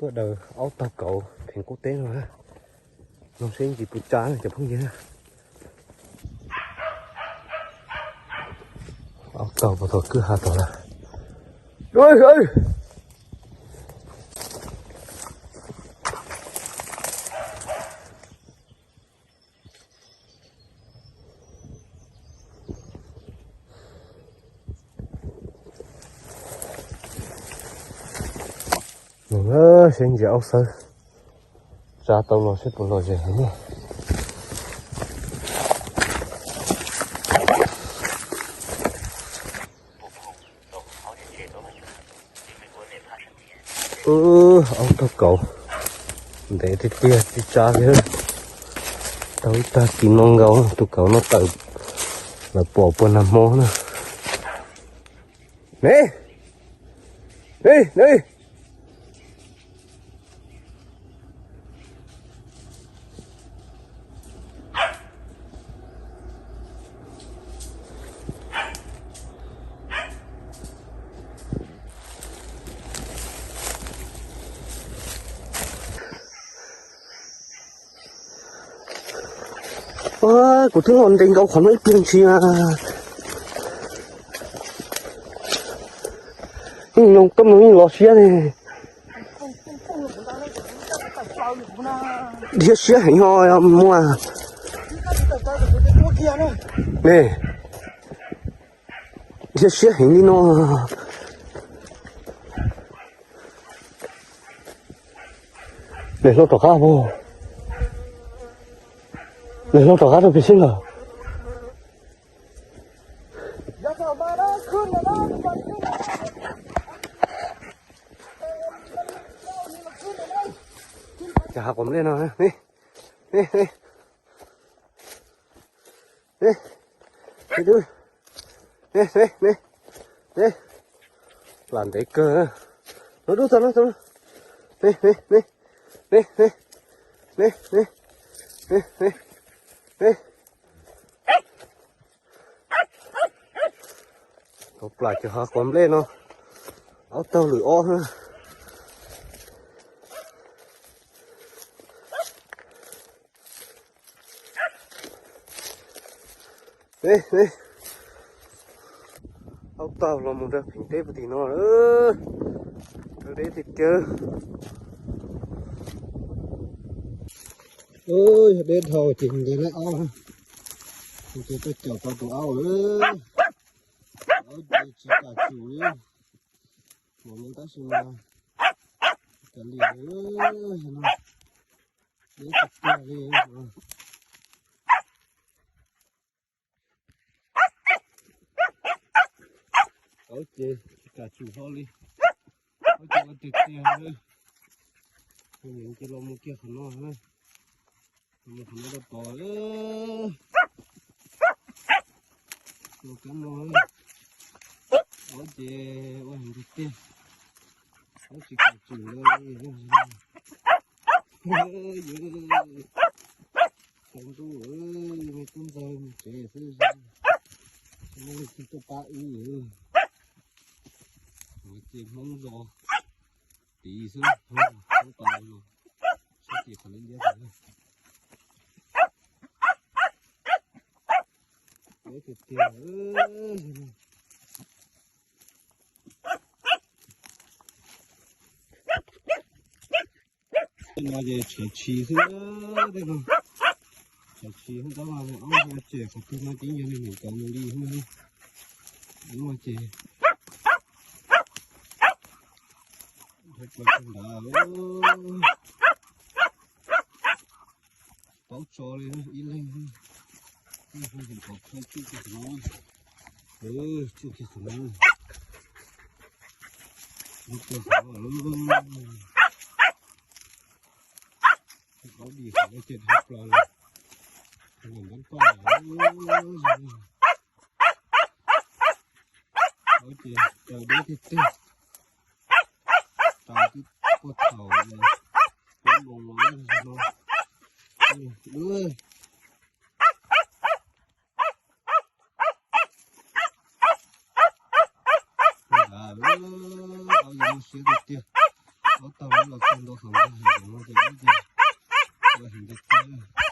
Tuaj daws aub taug kauv pheem qub teb no na. Mloog seb ntsis puas tsa cov phooj ywg. Aub taug puag tom kwj ha tod lawm. Mloog seb ntsis aub xawb tsa tau los seb puas lom zem heev. Aub taug kauv ntev tiag tiag, tsis tsa li. Tau ib tag kis no nkaus tus kauv no tawm lawm pom puag nag hmo na. Ne, ne, ne. Kuv twb los nres nkaus qhov no ib pliag ntshis mas. Yeej nyoog tuaj mloog yeej los siab ne. Dhia siab heev ho muaj. Ne, dhia siab heev li no. Nws hlob rov qab, nws hlob rov qab rau pem seb ntag. Cov hav quav nplej no, ne, ne, ne, ne, ne, lam ntev kawg. No dub tag no, tag no. Ne, ne, ne, ne, ne, ne, ne, ne, ne. Tau plam cov hav quav nplej no, ob tag lwm ob na. Aub taug los mus rau pheem teb puag tim no lawm. Rau deb tiag tiag. Yog deb dhau ces ntes laib aub, ces tuaj caum tau tus aub lawm. Aub ces tsis kam tsum li, mus li tab sis mas kav liam, deb tiag tiag li. Aub ces tsis kam tsum hlo li. Aub ces ua tiag tiag. Ces los mus kiag qhov no, los mus qhov no rau tod. Los kab no, aub ces ua heev tiag tiag. Aub tsis kam tsum li. Tsaus ntuj, me tub ntxawg mus tsev xwb, leej twg tuaj pab wb. Ces Hmoob zos tid xwb, Hmoob tos los sab tim qhov liab liab. Deb tiag tiag. Tej no ces tshav tshis xwb, tej no tshav tshis xwb, tab mas ob hmo ces qhov twg no ces yog li mus cov mus li xwb. Ib no ces dhau plaws rau nrad. Paub tso li ib leeg, ib leeg tsuj kiag qhov no, tsuj kiag qhov no, dhau plaws qhov no. Aub dim qhov no ces dhau plaws lawm, qhov no npab paj. Aub ces raws deb tiag tiag, raws twb puag thaum peb moos los no. Aub yog muaj siab tiag tiag, aub Los txog ntua hauv ntug heev no ces ib ce ua heev tiag tiag.